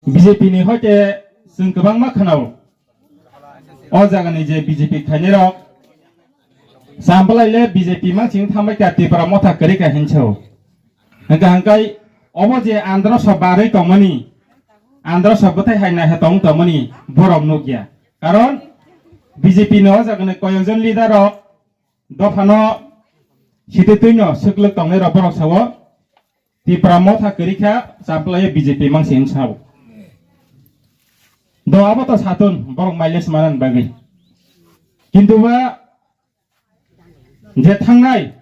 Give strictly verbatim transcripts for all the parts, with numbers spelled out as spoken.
B J P ni hoite chwng kwbangma khwnao. O jagani je B J P khainai rok, Chambalai le B J P mansing thambai kha, Tipra motha kwrwi kha hinwi sao. Hwnkha hwnkhe obo je Andhra Sabha barwi tongmani, Andhra Sabha bwthai hai naiha tong tongmani borok nukya. Karon B J P ni o jagani koyokjon leader rok dophano sititwino swklwk tongnai rok borok sao, Tipra motha kwrwi kha, Chambalai B J P mansing sao. Do abo to satun borok mileage manani bagwi. Kintu ba je thangnai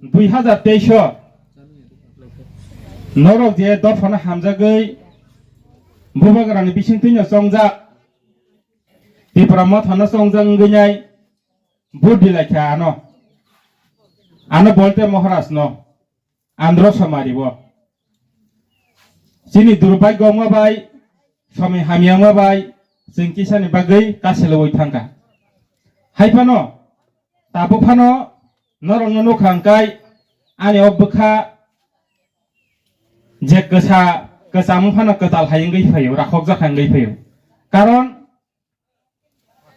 dui hazar teis o norok je dophano hamjagwi Bubagrani bisingtwino chongjak, Tipra mothano chongjak wngwi nai vote dilaikha ano, ano bolte Maharaj no. Andhra Sabha ri bo. Chini durbhagyo wngma bai, somoi hamya wngma bai, chwng kisani bagwi kaselwi thangkha. Hai phano, tabuk phano norokno nukha hwnkhe ani o bwkha je kwsa, kwcham phano kwtal hai wngwi phaio, rakhokjak hai wngwi phaio. Karon,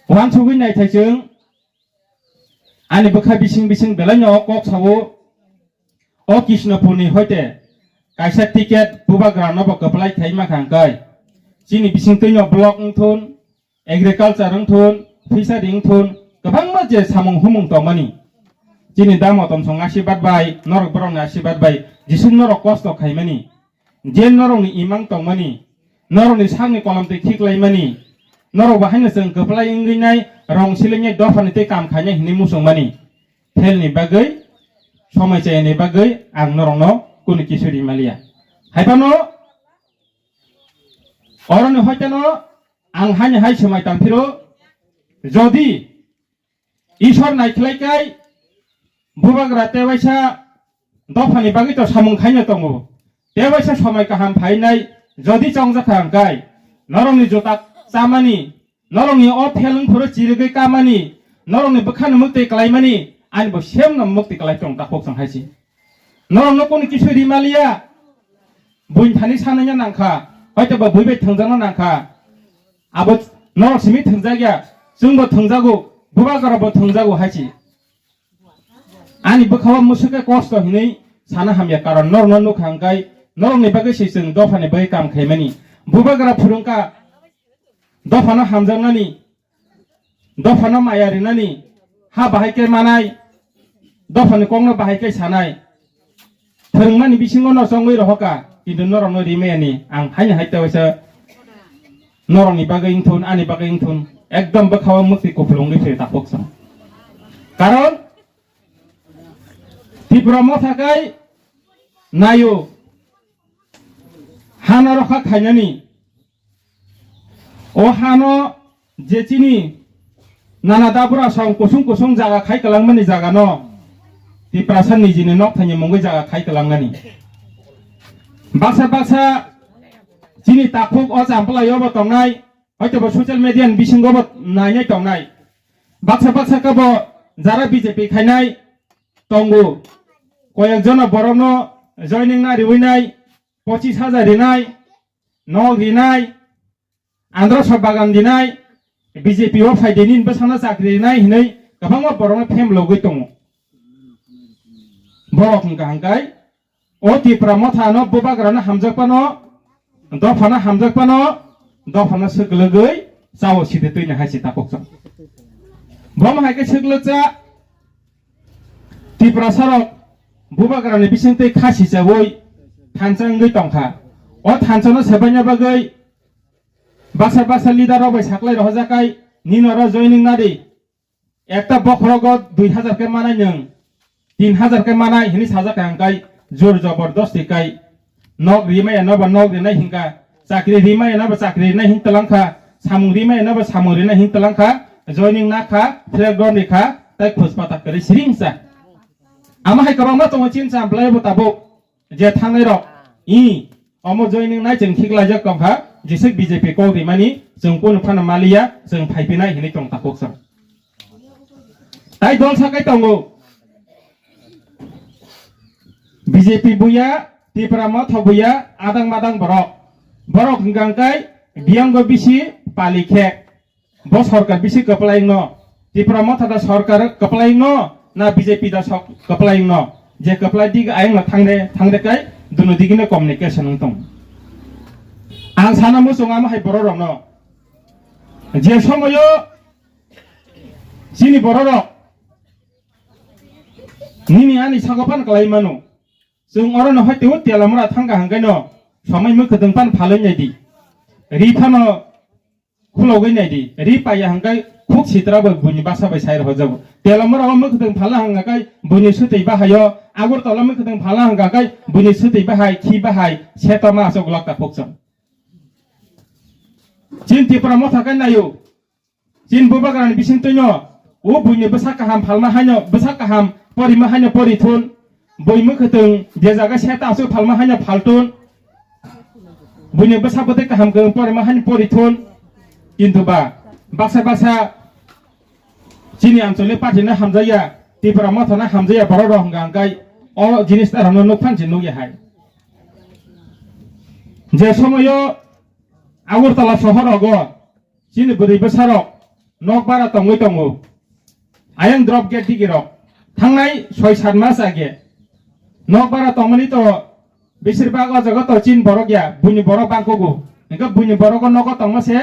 Uansugwi naithai chwng, ani bwkha bising bising belaino o kok sao, o Krishnapurni hoite kaisa ticket Bubagrano bo kwplai khai mankha hwnkhe, chini bisingtwino block wngthun, agriculture wngthun, fishery wngthun, kwbangma je samung humung tongmani. Chini damo tomsong asibad bai, norok borokni asibad bai, jesuk norok kosto khaimani. Je norokni imang tongmani, norokni sakni kolomtwi khiklaimani, norok bo haino chwng kwplai wngwi nai, rong silingnai, dophani tei kam khainai hinwi muchungmani, phelni bagwi, somoi chayani bagwi ang norokno kunu kisu rimaliya. Hai phano oroni hoiteno ang haino hai swmai tangphiro, jodi Ishwar naikhlai kai Bubagra tewaisa dophani bagwi to samung khaino tongo. Tewaisa somoi kaham phainai jodi chongjak kha hwnkhe norokni juta chamani, norokni o pheleng phuru chirigwi kamani, norokni bwkhano mukti klaimani, ani bo semno mukti klai tong takhuk chwng hai si. Norokno kunu kisu rimaliya, buini thani sananya nangkha, hoito ba bui bai thwngjakna nangkha. Abo norok simi thwngjak ya, chwngbo thwngjago, Bubagra bo thwngjago hai si. Ani bwkhao musuk khe kosto hinwi sana hamya, karon norokno nukha hwnkhe norokni bagwi se chwng dophani bagwi kam khaimani. Bubagra phwrwngkha dophano hamjaknani, dophano maya rinani, ha bahai khe manai, dophani kokno bahai khe sanai. Phwrwngmani bisingo no chongwi rohoka, kintu norokno rimayani ang haino hai tewaisa norokni bagwi wngthun, ani bagwi wngthun, ekdom bwkhao mukti kuphulungwi thwi takhuk chwng. Karon Tipra motha kai nayo hano rokha khainani. O hano je chini nana dabura song kusung kusung jaga khai kwlangmani jagano Tiprasa nijini nok thani mungwi jaga khai kwlangnani. Baksa baksa chini takhuk o Chambalai obo tongnai, hoitobo social media ni bisingo bo nainai tongnai. Baksa baksa khe bo jara B J P khainai tongo. Koyek jono borokno joining na riwi nai, pochis hajar rinai, nok rinai, Andhra Sabha bagan rinai, B J P o phai de nini bwsano chakri rinai hinwi kwbangma borokno phemlogwi tongo. Borok hwnkha hwnkhe o Tipra mothano Bubagrano hamjak phano, dophano hamjak phano, dophano swklwgwi chao sidi twino hai si takhuk chwng. Bomo hai khe swklwkcha Tiprasarok Bubagrani bisingtwi kha sichaui thansa wngwi tongkha. O thansano sebaina bagwi baksa baksa leader rok bai saklai rohorjakai nini oro joining nadi. Ekta bokhorogo dui hajar khe manai nwng, tin hajar khe manai hinwi sajak kha hwnkhe jor jobordosti kai nok rimaya nobo nok rinai hinkha, chakri rimaya nobo chakri rinai hin twlang kha, samung rimaya nobo samung rinai hin twlang kha, joining na kha, flag roni kha, tai khus pata kwrwi siring sa. Amo hai kwbangma tongo chini Chambalai bo tabuk. Je thangnai rok, i, omo joining nai chwng khiklaijak tongkha, jeswk B J P kok rimani, chwng kunu phano maliya, chwng phaipinai hinwi tong takhuk chwng. Tai dol sakai tongo. B J P buya, Tipra motha buya, adang madang borok. Borok hwnkha hwnkhe biyang go bisi pali khe. Bo sorkar bisi kwplai no, Tipra Motha da sorkar kwplai no, na B J P da sok kwplai no, je kwplai dik ayang no thangre, thangre kai, duno digino communication wng tong. Ang sana muchung amo hai borok rok no. Je somoyo chini borok rok nini ani sago pan kwlai mano. Chwng oro no hai teo tela mora thangka hangkai no, samai mwkhwtwng pan phalwi nai di. Ri phano khulogwi nai di, ri paiya hwnkhe khuk sitra bai buini basa bai sai rw jago. Telamura o mwkhwtwng phala hwnkha khe buini swtwi bahaio, Agartala mwkhwtwng phala hwnkha khe buini swtwi bahai, khi bahai, setama aswk lok ta phukchang. Chin Tipra Motha khe naio, chin bubagrani bising twino, o buini bwsa kaham phalma haino, bwsa kaham porima haino pori thun, Bui mwkhwtwng je jaga seta aswk phalma haino phaltun. Buini bwsa bwtwi kaham kwrwng porima haino porithun. Kintu ba baksa baksa chini Anchalik party no hamjakya, Tipra Motha no hamjakya borok rok hwnkha hwnkhe o jinis ta rok no nukphan se nukya hai. Je somoyo Agartala sohor rogo Chini bwrwi bwsarok nok bara tongwi tongo. Ayang drop gate digi rok. Thangnai soi sat mas age nok bara tongmani to besir bag o jaga to chin borok ya, buini borok bangkogo. Engkhe buini borok o nogo tongma se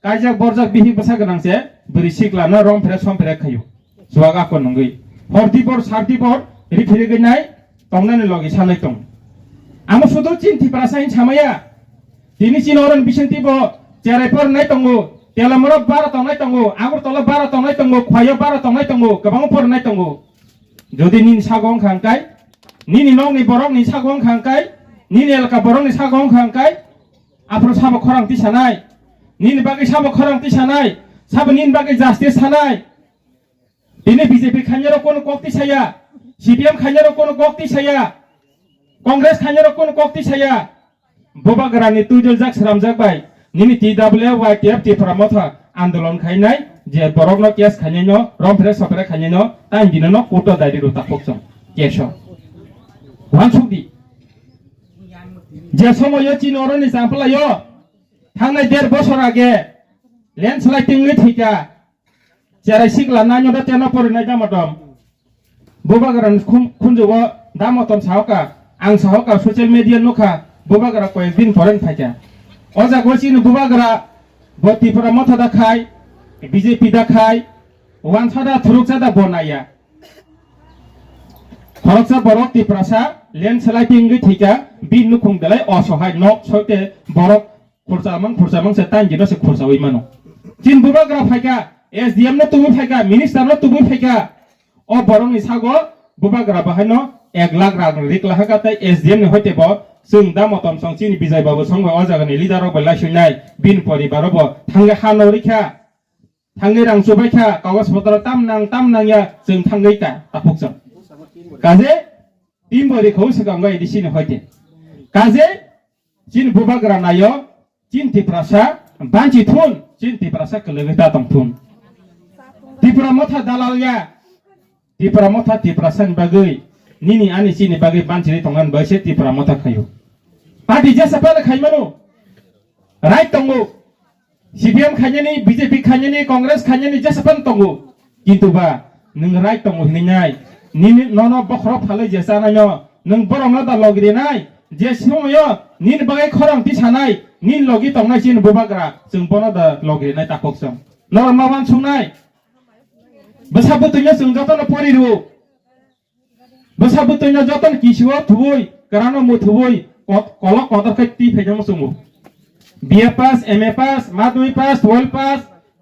kaijak borjak bihik bwsa gwnang se bwrwi sikla no rom phere som phere khaio. Chuwak ako nungwi. Hor dibor sar dibor ri phirigwi nai tongnani logi sanai tong. Amo sudu chin Tiprasa hin samaya. Tini chin oron bising tibo cherai por nai tongo. Telamura bara tongnai tongo. Agartala bara tongnai tongo. Khwayo bara tongnai tongo. Kwbangma por nai tongo. Jodi nini sago wngkha hwnkhe, nini nokni borokni sago wngkha hwnkhe, nini elaka borokni sago wngkha hwnkhe, aphuru sabo khorang tisanai. Nini bagwi sabo khorang tisanai. Sabo nini bagwi justice sanai. Tini B J P khainarok kono kok tisaya, C P M khainarok kono kok tisaya, Congress khainarok kono kok tisaya. Bubagrani twidoljak sramjak bai nini T W Y T F Tipra Motha andolon khainai je borokno case khainai no, romphere sophere khainai no, tang dino no court o dai rw takhuk chwng case o. Wansuk di. Je somoyo chini oroni champla yo thangnai der bosor age landslide tingwi thika. Cherai sikla nai no da teno porinai dama dom. Bubagra ni khum-, khunjugo dama tom sahoka, ang sahoka social media nukha, bubagra koyek din poren phaikha. O jaga o chini bubagra bo Tipra Motha da khai, B J P da khai, wansa da thuruksa da bo naiya. Khoroksa borok Tiprasa landslide wngwi thika, bini nukhung belai osohai nok soite borok Khursa mang, khursa mang se time dino se khursa wi mano. Chin bubagra phaika, S D M no tubu phaika, minister no tubu phaika. O borok ni sago bubagra bahai no ek lakh rang rik lahaka tai S D M ni hoite bo chwng da motom song chini Bijay Babu song bai o jaga ni leader rok bai laisui nai bin poribar bo thangwi ha no rikha. Thangwi rang chubai kha, kagos potro tam nang, tam nang ya, chwng thangwi ta, taphuk chwng. Kaje, team bo rikho swkang bai A D C ni hoite. Kaje, Chini bubagra nayo, chin Tiprasa banchi thun, chin Tiprasa kwlwgwi ta tong thun. Tipra Motha dalal ya, Tipra Motha Tiprasa ni bagwi, nini ani chini bagwi banchiri tongna ni bagwi se Tipra Motha khayo. Party jesa pala khaimano, right tongo. C P M khainani, B J P khainani, Congress khainani jesa phan tongo. Kintu ba, nwng right tongo hinwi nai. Nini nono bokhorok phalwi je chanai no, nwng borok no da logri nai. Je somoyo nini bagwi khorang tisanai, nini logi tongnai chini bubagra, chwng bono da logri nai takhuk chwng. Norok ma uansuk nai. Bwsa bwtwi no chwng joto no pori rwo. Bwsa bwtwi no joto no kisio thubui, kwrano mu thubui, kot-, kolok kotor khai twi phaijak muchungo. B A pass, M A pass, madhyamik pass, twelve pass,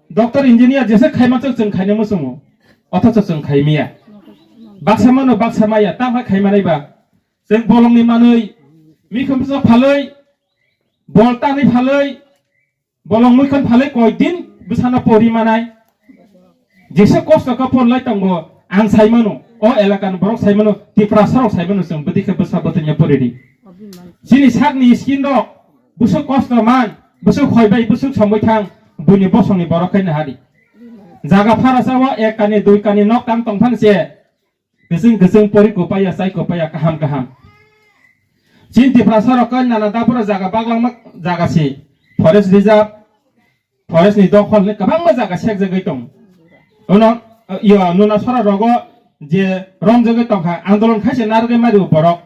doctor, engineer jesa khaima chwng chwng khaina muchungo. Othocho chwng khaimiya. Baksa mano baksa maya, tam hai khaimanai ba. Chwng bolongni manwi, mikhum bwsa phalwi, bol tanwi phalwi, Bolong muikhon phalwi koidin bwsano pori manai. Jesa kosto khe porlai tongo, ang saimano, o elakani borok saimano, Tiprasarok saimano chwng bwdikhe bwsa bwtwino poridi. Chini sakni skin rok, bwswk kosto man, bwswk khoi bai, bwswk somoi thang, buini bosongni borok khe nahadi. Jaga pharasao ek kani, dui kani nok tang tongphano se, Kwchwng kwchwng pori kopaiya, chai kopaiya, kaham kaham. Chini Tiprasa rok khe nana dabura jaga baglangma jaga si, forest reserve, forest ni dokhol ni kwbangma jaga sekjagwi tong. Uno, yo, nuna sora rogo je romjagwi tongkha, andolon khaise narwgwi mari borok.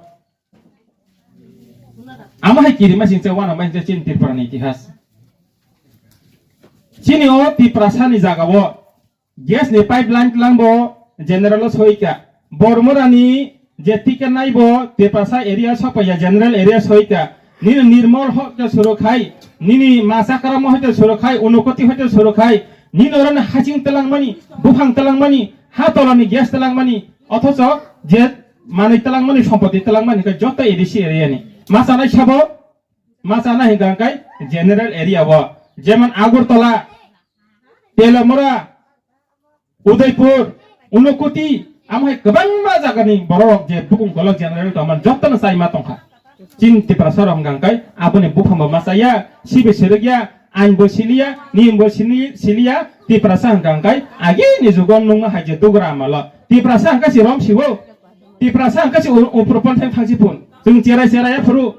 Amo hai kirima singcha wana mai chini Tripura ni itihas. Chini o Tiprasa ni jaga o gas ni pipeline tlang bo general o soika. Bormora ni je ticket nai bo Tiprasa area sokpaiya general area soika. Nini nirmol hoite suru khai, nini masakram hoite suru khai, unokoti hoite suru khai, nini oro ni haching telangmani, buphang telangmani, ha tola ni gas telangmani, othocho je manwi telangmani, sompoti telangmani khe joto A D C area ni. Ma chanai sabo, ma chanai hingka khe general area o. Jemon Agartala, Telamura, Udaipur, Unokoti, amo hai kwbangma jagani borok je bukung kolok general tongmani jotono chaima tongkha. Chini Tiprasa rok hingka khe aboni buphangbo ma chaya, sibe serek ya, ain bo siliya, niyom bo sili-, siliya, Tiprasa hingka khe agini jugon nungma hai je dugra amalo. Tiprasa hingka si rom sibo, Tiprasa hingka si u-, upro pon thang thangsi phun. Chwng cherai cherai ya phuru.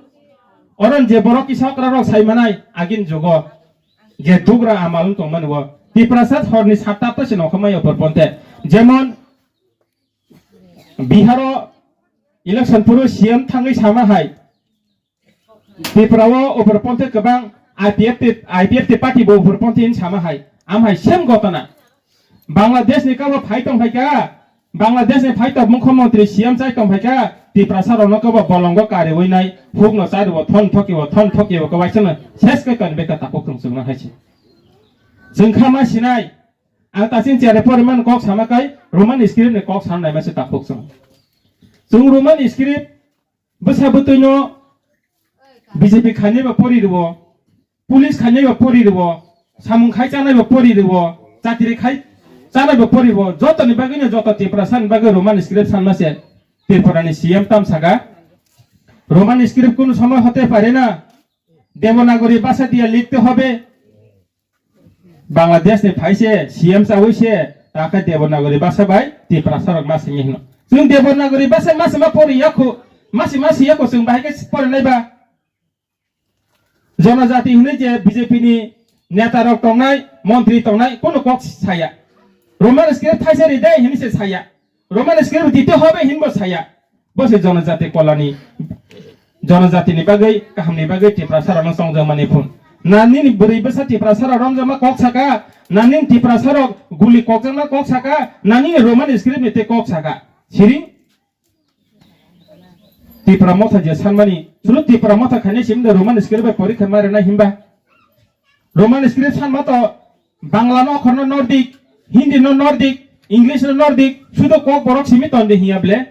Oron je borok kisa okra rok sai manai agini jugo. Je dugra amal wng tongmani o. Tiprasa horni satta ta se nokha mai opor ponte. Jemon Biharo election puro C M thangwi sama hai. Tripura o opor ponte kwbang I P F T, I P F T party bo opor ponte hin sama hai. Am hai same gotona. Bangladesh ni kabo phai tong phai kha. Bangladesh ni phai tok mukhyamantri C M chai tong phai kha, Tiprasa rok no kabo bolongo kariwi nai, huk no chariwo, thon thokiwo, thon thokiwo, kwbai chwng no ses kai toni beka takhuk thung chwng no hai se. Chwng kha ma sinai, ang taching chair poriman kok sama kai, Roman script ni kok sam nai ma se takhuk chwng. Chwng Roman script bwsa bwtwi no B J P khainai ba pori rwo, police khainai ba pori rwo, samung khai chanai ba pori rwo, chakri khai chanai ba pori rwo, joto ni bagwi no joto Tiprasa ni bagwi Roman script sanma se Tripura ni C M tam saka. Roman script kono somoy hote pare na, Devanagari bhasha diye likhte hobe. Bangladesh ni phai se C M chawi se, ta khe Devanagari bhasha bai Tiprasa rok ma simi hino. Chwng Devanagari bhasha ma sima pori yakho, ma sima si yakho chwng bahai khe pori nai ba. Jonojati hinwi je B J P ni neta rok tongnai, montri tongnai, kono kok saya. Roman script thaisa ri de hinwi se saya. Roman script dite hobe hinbo saya. Bo se jonojati kolani, jonojati ni bagwi, kaham ni bagwi Tiprasa rok no chongjak mani phun. Na nini bwrwi bwsa Tiprasa rok romjakma kok saka, na nini Tiprasa rok guli kokjakma kok saka, na nini Roman script ni te kok saka. Siri? Tipra motha je sanmani, suru Tipra motha khainai simi de Roman script bai porikha ma rwnai himba. Roman script sanma to Bangla no okhor no nordik, Hindi no nordik, English no nordik, sudo kok borok simi tonde hiya ble.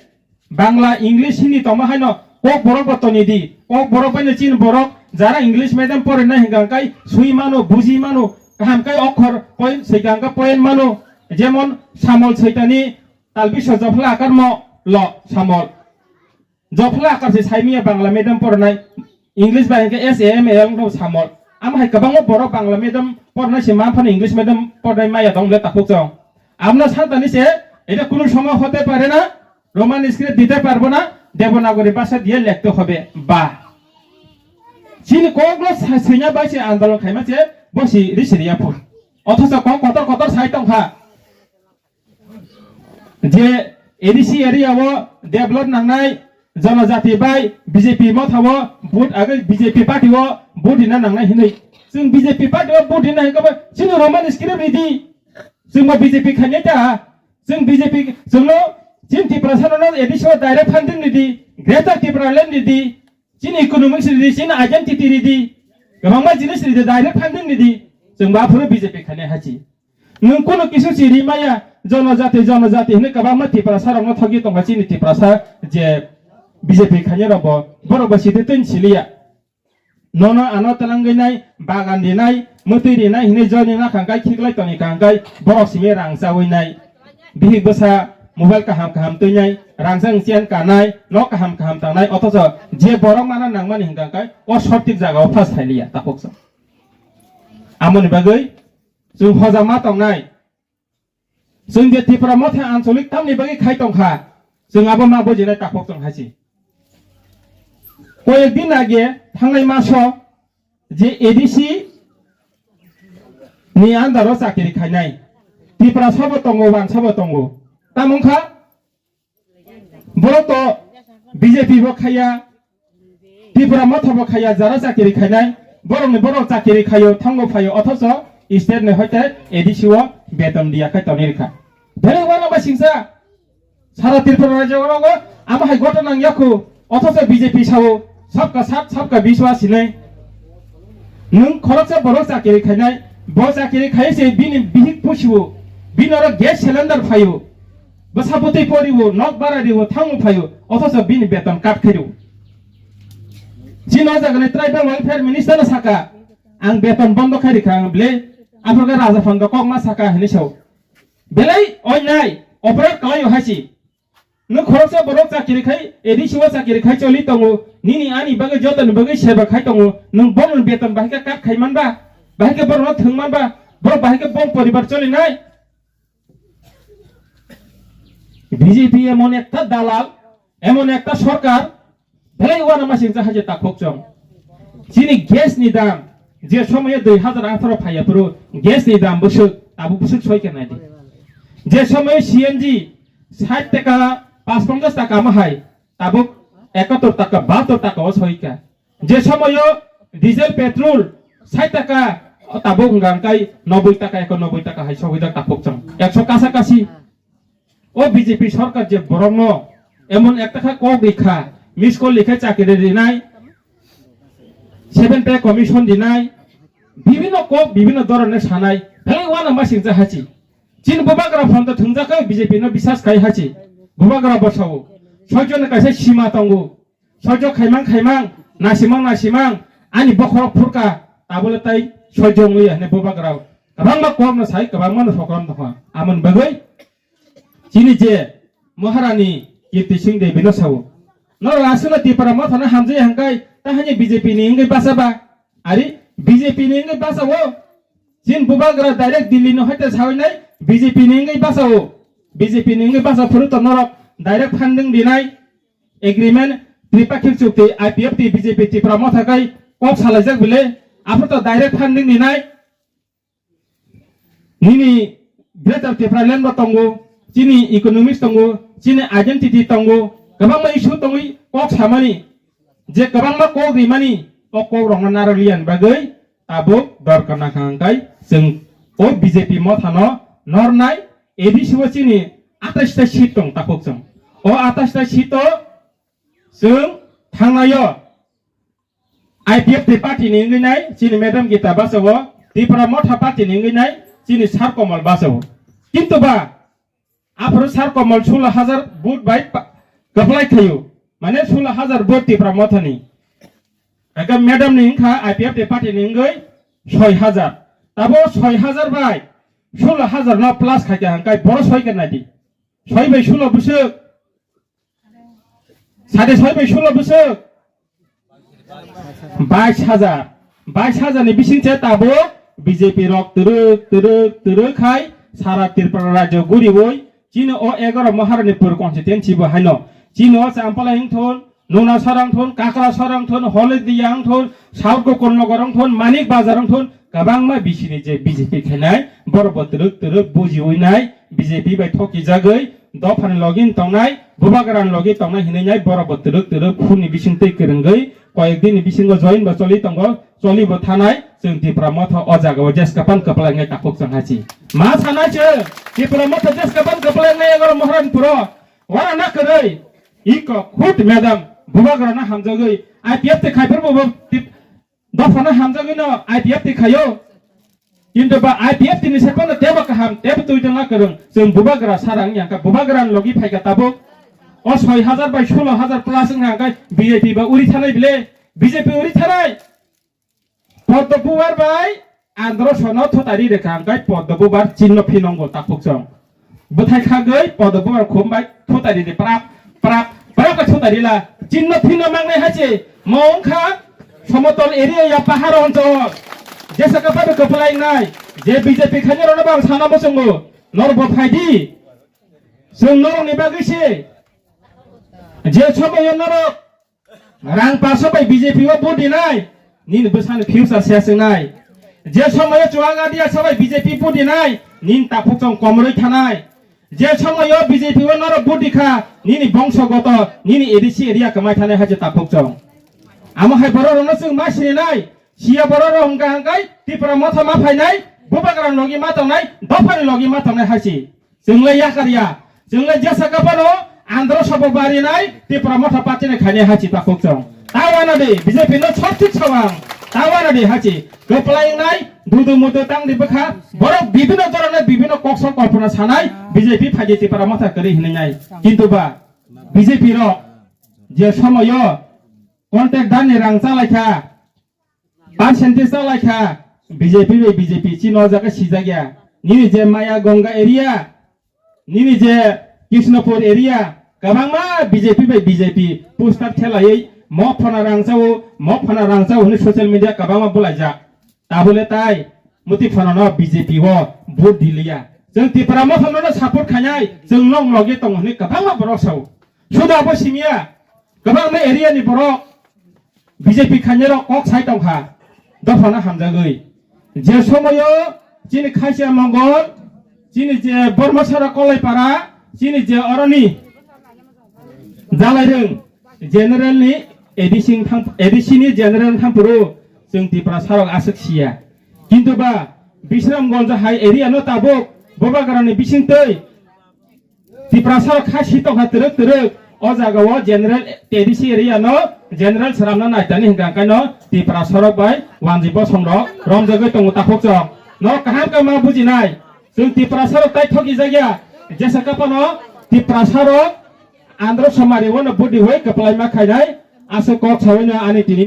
Bangla, English, Hindi tongma haino kok borok bo toni di. Kok borok bai no chin borok jara English medium pore na hinga kai sui mano, buji mano, kaham kai okhor point, swikang ka point mano. Jemon samol soitani Talbiswa jopla akarmo lo samol. Jopla akar se saimiya Bangla medium pornai, English bai hwnkhe S A M A L no samol. Amo hai kwbangma borok Bangla medium pornai se ma phano English medium pornai maya dong le takhuk chong. Amno santani se, eta kunu somoy hote pare na, Roman script dite parbo na, Devanagari bhasha diye lekhte hobe ba. Chini kokno sa-, swinya bai se andolon khaima se, bo si risi riya phun. Othocho kok kotor kotor sai tongkha. Je A D C area o develop nangnai, jonojati bai B J P motha o vote, age B J P party o vote rina nangnai hinwi. Chwng B J P party o vote rina hingkhe bo chini Roman script ridi. Chwng bo B J P khainai ta. Chwng B J P, chwngno chini Tiprasa no A D C o direct funding ridi. Greater Tipraland ridi. Chini economics ridi, chini identity ridi. Kwbangma jinis ridi, direct funding ridi. Chwng bo aphuru B J P khainai hachi. Nwng kunu kisu si rimaya, jonojati, jonojati hinwi kwbangma Tiprasa rokno thokgwi tongkha chini Tiprasa je B J P khainai rokbo, borokbo sidi twi siliya. Nono ano twlangwi nai, bagan rinai, mwtwi rinai hinwi joini nakhang kai khiklai toni kang kai borok simi rang chawi nai. Bihik bwsa mobile kaham kaham twi nai, rangchak chen kanai, nok kaham kaham tangnai, othocho je borok mana nangmani hingkang kai o sothik jagao phas thailiya takhuk sa. Amoni bagwi Chwng hoja ma tongnai. Chwng je Tipra motha ancholik tamni bagwi khai tongkha, chwng abo ma bujinai takhuk chwng hai se. Koyek din age thangnai maso je A D C ni under o chakiri khainai Tiprasa bo tongo, wansa bo tongo. Tamo wngkha borok to B J P bo khaiya, Tipra Motha bo khaiya, jara chakiri khainai, borokni borok chakiri khaio, thango phaio, othocho state ni hoite A D C o beton diya khai tonwi rikha. Belai uanama singsa, sara Tripura rajyo o amo hai gotha nang yakhu, othocho B J P sao, sabka sat, sabka biswas hinwi. Nwng khoroksa borok chakiri khainai, bo chakiri khai se bini bihik pusiwo, bini oro gas cylinder phaio. Bwsa bwtwi poriwo, nok bara riwo, thango phaio, othocho bini beton cut khairo. Chini o jagani tribal welfare minister no saka, ang beton bondo khai rikha ang bile, aphurkhe raja phando kok ma saka hinwi sao. Belai oi nai, operate kalaio haisi. Nwng khoroksa borok chakiri khai, A D C o chakiri khai choli tongo, nini ani bagwi jotoni bagwi seba khai tongo, nwng bono beton bahai khe cut khai manba, bahai khe borokno thwng manba, borok bahai khe bom poribar choli nai. B J P emon ekta dalal, emon ekta sorkar, belai uanama singsa hai je takhuk chong. Chini gas ni dam, je somoyo dui hazar atharo phaiya phuru, gas ni dam bwswk, tabuk bwswk soi khe nai di. Je somoyo C N G sait taka, pas ponchas taka ma hai, tabuk ekatur taka, bahatur taka o soi kha. Je somoyo diesel, petrol sait taka, tabuk wngkha hwnkhe noboi taka, eko noboi taka hai sogwi jak takhuk chwng. Ekso kasa kasi. O B J P sorkar je borokno emon ekta kha kok rikha, miss call rikha chakiri rinai, seven pay commission dinai, bibhinno kok, bibhinno dhoroner sanai, belai uanama singsa hachi. Chini bubagra phone to thwngjakha B J P no bisas khai hachi. Bubagra bwsao. Soichoni kaisa sima tongo. Soicho khaimang khaimang, nasimang nasimang, ani bokhorok phurkha, tabole tai soijo wngya hwnwi bubagrao kwbangma kokno sai, kwbangmano sokram tongkha. Amoni bagwi chini je Maharani Kirti Singh Devi no sao. Norok aswkno Tipra Mothano hamjaya hwnkhe, tahani B J P ni wngwi bachaba? Ari B J P ni wngwi bachao? Chini bubagra direct Delhi no haite sawi nai, B J P ni wngwi bachao. B J P ni wngwi bacha phuru to norok direct funding dinai. Agreement, Tripakhik chukti, I P F T, B J P Tipra Motha kai kok salaijak bile, aphuru to direct funding ninai. Nini Greater Tipraland bo tongo, chini economics tongo, chini identity tongo, kwbangma issue tongwi kok samani, je kwbangma kok rimani, o kok rokno narwkliya ni bagwi tabuk dorkar nangkha hwnkhe chwng o B J P mothano nornai. A D C o chini atais ta seat tong takhuk chwng. O atais ta seat o chwng thangnaio I P F T party ni wngwi nai chini Madam Gita bachao, Tipra Motha party ni wngwi nai chini Sir Komal bachao. Kintu ba aphuru Sir Komal sulo hajar vote bai pa-, kwplai khaio, mane sulo hajar vote Tipra Motha ni. Aka Madam ni wngkha I P F T party ni wngwi soi hajar. Tabo soi hajar bai sulo hajar no plus khaikha hwnkhe boro soi khe nai di. Soi bai sulo bwswk. Sade soi bai sulo bwswk. Bais hajar. Bais hajar ni bising se tabo B J P rok twrwk, twrwk, twrwk khai sara Tripura rajyo guriwi chini o egaroh Maharani pur constituency bo haino. Chini o Champalai wngthun, Nuna Sora wngthun, Kakra Sora wngthun, Holidiya wngthun, South Gokul Nagar wngthun, Manik Bazar wngthun, kwbangma bisini je B J P khainai, borok bo twrwk twrwk bujiwi nai, B J P bai thokijagwi, dophani logi tongnai, bubagrani logi tongnai hinwi nai, borok bo twrwk twrwk phurni bising twi kwrwngwi, koyek dini bisingo join bo choli tongo, choli bo thanai, chwng Tipra Motha o jaga o jeskapan kwplai wngnai takhuk chwng hai si. Ma sanai chwng, Tipra Motha jeskapan kwplai wngnai egaroh Maharani puro, wana na kwrwi, iko khut madam, bubagrano hamjagwi, I P F T khai phuru bo tip-, dophano hamjagwino I P F T khaio. Kintu ba I P F T ni sepano tebo kaham, tebo twi tongna kwrwng. Chwng bubagra sara wngya kha, bubagra ni logi phaikha tabuk. O soi hajar bai sulo hajar plus wngkha hwnkhe B J P ba uri thanai bile, B J P uri thanai. Poddo bubar bai andro sono thotari rekha hwnkhe poddo bubar chinno phinongo takhuk chwng. Bwthai khagwi poddo bubar khum bai thutari di prap, prap, prap khe thutari la. Chinno phino mangnai hai se mo wngkha somotol area ya pahar onchol. Jesa kaphano kwplai nai je B J P khaina rwna bang sana muchungo. Nor bo phai di. Chwng norok ni bagwi se je somoyo norok Rang paso bai B J P o vote dinai, nini bwsani future se swngnai. Je somoyo chuwang adia sabai B J P vote dinai, nini taphuk chong komrwi thanai. Je somoyo B J P o norok vote dikha, nini bongsogoto, nini A D C area kwmai thanai hai se taphuk chong. Amo hai borok rokno chwng ma sininai, siya borok rok hwnkha hwnkhe Tipra Motha ma phainai, Bubagra logi ma tongnai, dophani logi ma tongnai hai se. Chwngle yakarya, chwngle jesa kaphano Andhra Sabha barinai Tipra Motha party ni khainai hai se takhuk chong. Tawana de B J P no chorchik sawang. Tawana de hai se. Kwplai wngnai, dudu mudu tang di bwkha. Borok bibino jorane bibino kok sok kolpona sanai B J P phaidi Tipra Motha kwrwi hinwi nai. Kintu ba B J P rok je somoyo contractor ni rang chalaikha, percentage ta laikha, B J P bai B J P chini o jaga sijak ya. Nini je Maya Ganga area, nini je Krishnapur area, kwbangma B J P bai B J P poster thelaiwi mo phana rang chao, mo phana rang chao hwnwi social media kwbangma bulaijak. Tabole tai muti phana no B J P o vote diliya. Chwng Tipra Motha no support khainai, chwng nok logi tongo hwnwi kwbangma borok sao. Suda abo simiya, kwbangma area ni borok B J P khainai rok kok sai tongkha, dophano hamjagwi. Je somoyo chini Khasia Mongol, chini je Bormasara Kolaipara, chini je oroni Jalairung, general ni A D C ni thang-, A D C ni general thangphuru chwng Tiprasa rok aswk siya. Kintu ba Bisramganj hai area no tabuk Bubagra ni bisingtwi Tiprasa rok kha si tongkha twrwk twrwk. O jaga o general A D C area no general sramna naitani hwnkha khe no Tiprasa rok bai wanjwi bosong rok romjagwi tongo takhuk chok. No kaham khe ma bujinai. Chwng Tiprasa rok tai thoki jakya. Jesa kaphano Tiprasa rok Andhra somari o no budi hoi kwplai ma khainai. Aswk kok sawi no ani tini